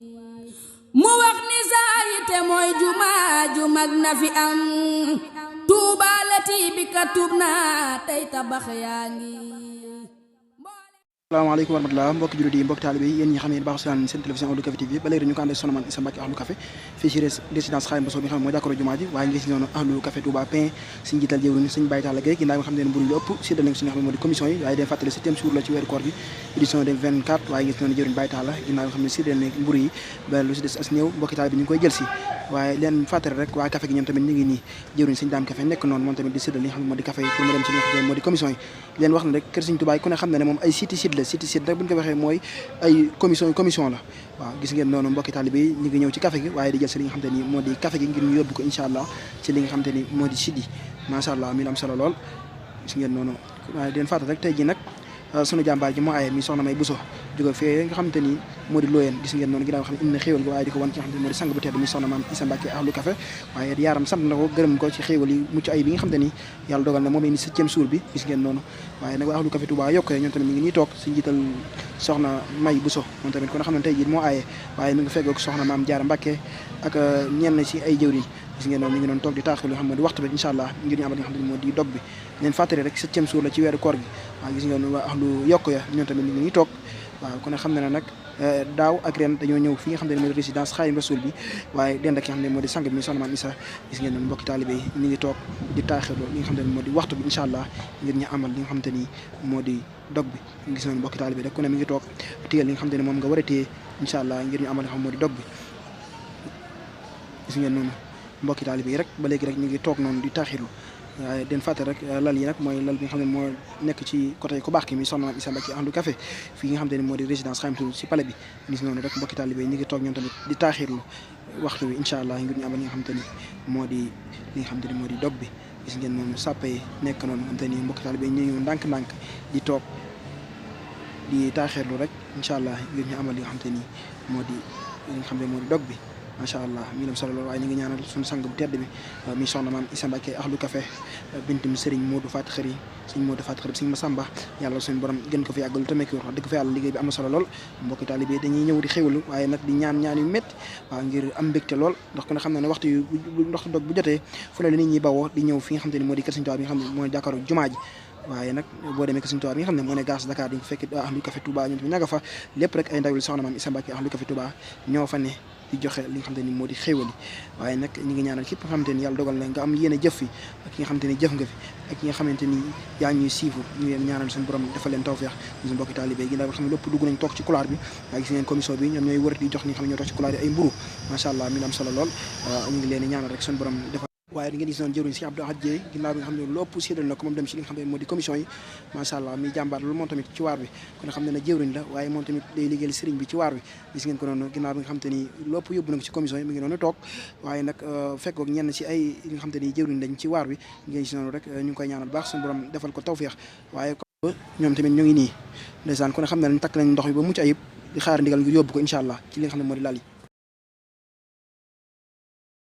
mu wax ni saa yite mooy jumaa ju mag na fi am Tuuba lati bi ka tuub naa tey tabax yaa ngi. Assalamualaikum warahmatullahi mbokki jullit yi mbokki taalibe yi yéen ñi xam ne baax seen télévision Ahlu Café TV ba léegi ñu ko ànd ak Soxna Maam Issa Mbacké Ahlu Café fii ci résidence Xaadim Bousso bi nga xam ne moo jàkkaarloo jumaa ji waaye ngi gis noonu Ahlu Café Touba pain si njiital jëwriñ Sëñ Baye Talla Gueye ginnaaw nga xam ne mburu lu ëpp séddale nga si nga xam ne moo di commission yi waaye den fàttali 7e jour la ci weeru koor gi édition de 24 waaye gis noonu jëwriñ Baye Talla ginnaaw nga xam ne séddale na mburu yi ba lu si des as néew mbokki taalibe bi ñu ngi koy jël si waaye leen fàttali rek waa café gi ñoom tamit ñu ngi nii jëwriñ Sëñ Daam Café nekk noonu moom tamit di séddale li nga xam ne moo di café pour mu dem ci li nga xam ne moo di commission yi leen wax na rek kër Sëñ Touba ku ne xam ne moom ay site la site rek bu ñu ko waxee mooy ay commission la waaw gis ngeen noonu mbokki taalibe yi ñu ngi ñëw ci café gi waaye di jël si li nga xamante ni moo di café gi ngir ñu yóbbu ko incha allah ci li nga xamante ni moo di sidi macha allah mi am solo lool gis ngeen noonu waaye den fàttali rek tey ji nag sunu jàmbaar ji moo aye mi soxna May Bousso jóge fee nga xamante ni moo di looyeen gis ngeen noonu ginnaaw xam ne indi na xéewal gi waaye di ko wan ci nga xamante ni moo di sang bu tedd mi soxna Maam Issa Mbacké Ahlu Café waaye yaaram sant na ko gërëm ko ci xéewal yi mucc ay bi nga xamante ni yàlla dogal na moom indi 7e jour bi gis ngeen noonu waaye nag waa Ahlu Café Touba yokkee ñoom tamit mi ngi nii toog si njiital soxna May Bousso moom tamit kon xam ne tey jii moo aaye waaye mi nga feggoog soxna Maam Jaara Mbacké ak ñenn si ay jëwriñ gis ngeen noonu ñu ngi doon toog di taaxal li nga xam ne di waxtu bi incha allah ngir ñu amal li nga xam ne moo di dog bi leen fàttali rek 7e jour la ci weeru koor gi waaw gis ngeen waa Ahlu yokk ya ñoom tamit ñu ngi toog waaw kon xam ne nag daaw ak ren dañoo ñëw fi nga xam ne mooy résidence Xaadim Rasul bi waaye dend ak ki nga xam ne moo di sang bi soxna Maam Issa gis ngeen noonu mbokki taalibe yi ñu ngi toog di taaxirlu li nga xam ne moo di waxtu bi incha allah ngir ñu amal li nga xamante ni moo di dog bi gis ngeen mbokki taalibe rek ku ne mi ngi toog téyel li nga xamante ni moom nga war a téye incha allah ngir ñu amal li nga xam moo di dog bi gis ngeen noonu mbokki taalibe yi rek ba léegi rek ñu ngi toog noonu di taaxirlu waaye den fàtte rek lal yi nag mooy lal bi nga xam ne moo nekk ci côté ku baax ki mi soxna Maam Issa Mbacké Ahlu Café fii nga xam ne moo di résidence Xaadim si palais bi gis noonu rek mbokki taalibe yi ñu ngi toog ñoom tamit di taaxirlu waxtu bi incha allah ngir ñu amal li nga xam te ni moo di li nga xam te ni moo di dog bi gis ngeen noonu sàppe yi nekk noonu xam te ni mbokki taalibe yi ñu ñëw ndànk-ndànk di toog di taaxirlu rek incha allah ngir ñu amal li nga xam te ni moo di li nga xam ne moo di dog bi macha allah mi lam solo lool waaye ñu ngi ñaanal suñu sang bu tedd bi mi soxna Maam Issa Mbacké Ahlu Café bintum Serigne Modou Faty Khary Serigne Modou Faty Khary Serigne Massamba yàlla suñu borom gën ko fi yàggal te mekki wax dëgg fa yàlla liggéey bi am na solo lool mbokki taalibe dañuy ñëw di xéwlu waaye nag di ñaan yu métti waaw ngir am mbégte lool ndax ku ne xam ne waxtu yu ndox dog bu jotee fu ne la nit ñi bawoo di ñëw fi nga xam te ne moo di kër Sëñ Tuubaa bi nga xam ne mooy jàkkaaroo jumaa ji waaye nag boo demee kër Sëñ Tuubaa bi nga xam ne moo ne gare Dakar di nga fekk Ahlu Café Touba ñoom ñaga fa lépp rek ay ndaw yi soxna Maam Issa Mbacké Ahlu Café Touba ñoo fa ne di joxe li nga xamante ni moo di xéewal yi waaye nag ñi ngi ñaanal képp nga xamante ni yàlla dogal na nga am yéene jëf fi ak ki nga xamante ni jëf nga fi ak ki nga xamante ni yaa ñuy siifu ñu leen ñaanal suñu borom defal leen tawfeex ñu mbokki taalibe gi ndax xam ne lépp dugg nañ toog ci couloir bi waaye gis ngeen commission bi ñoom ñooy wër di jox ñi nga xam ne ñoo toog ci couloir yi ay mburu macha allah mi am solo lool ñu ngi leen ñaanal rek suñu borom defal waaye di ngeen gis noonu jëruñ si Abdou Ahad Dieye ginnaaw bi nga xam ne lépp séddal na ko moom dem si li nga xam ne moo di commission yi macha allah mi jàmbaar loolu moom tamit ci waar bi kon xam ne ne jëruñ la waaye moom tamit day liggéeyal sëriñ bi ci waar bi gis ngeen ko noonu ginnaaw bi nga xam te ni lépp yóbbu na ko ci commission yi mi ngi noonu toog waaye nag fekkoog ñenn si ay li nga xam te ni jëruñ lañ ci waar bi ngeen gis noonu rek ñu ngi koy ñaanal baax suñu borom defal ko tawfeex waaye ñoom tamit ñu ngi nii ndeysaan kon xam ne nañ takk nañ ndox yi ba mucc ayib di xaar ndigal ngir yóbbu ko incha allah ci li nga xam ne moo di lal yi